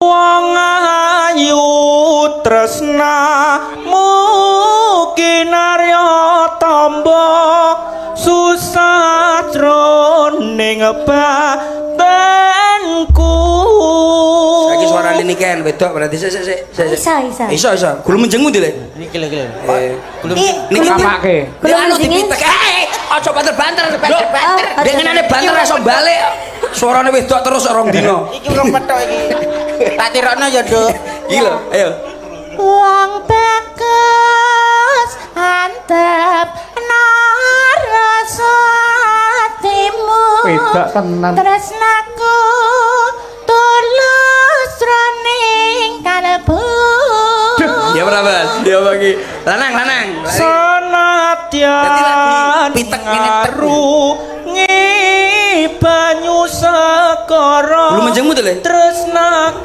Wong ayu, tresnamu kinarya tamba susah jroning batinku. Saiki suarane Niken wedok berarti, sik sik sik sik. Iso, iso. Iso iso. Gulu menjengmu ndi, Le? Iki lho, iki lho. Eh. Iki Niki Kapake. Gulu anu menjenge. dipitek. Eh, aja banter-banter. Oh, aja. Dengenane banter iso balik. Suarane wedok terus 2 dino. Iki urung petok iki. Tak tirokno ya, Nduk. Iki lho, ayo. Wong bagus antep rasa atimu. Wedok tenan. Tresnaku tulus jroning kalbu. Ya berapa? Dia bagi. Lanang, lanang. Senadyan Dadi lagi pitek ngene tek. ngarungi banyu segara. Gulu menjengmu to, Le? Tresnaku.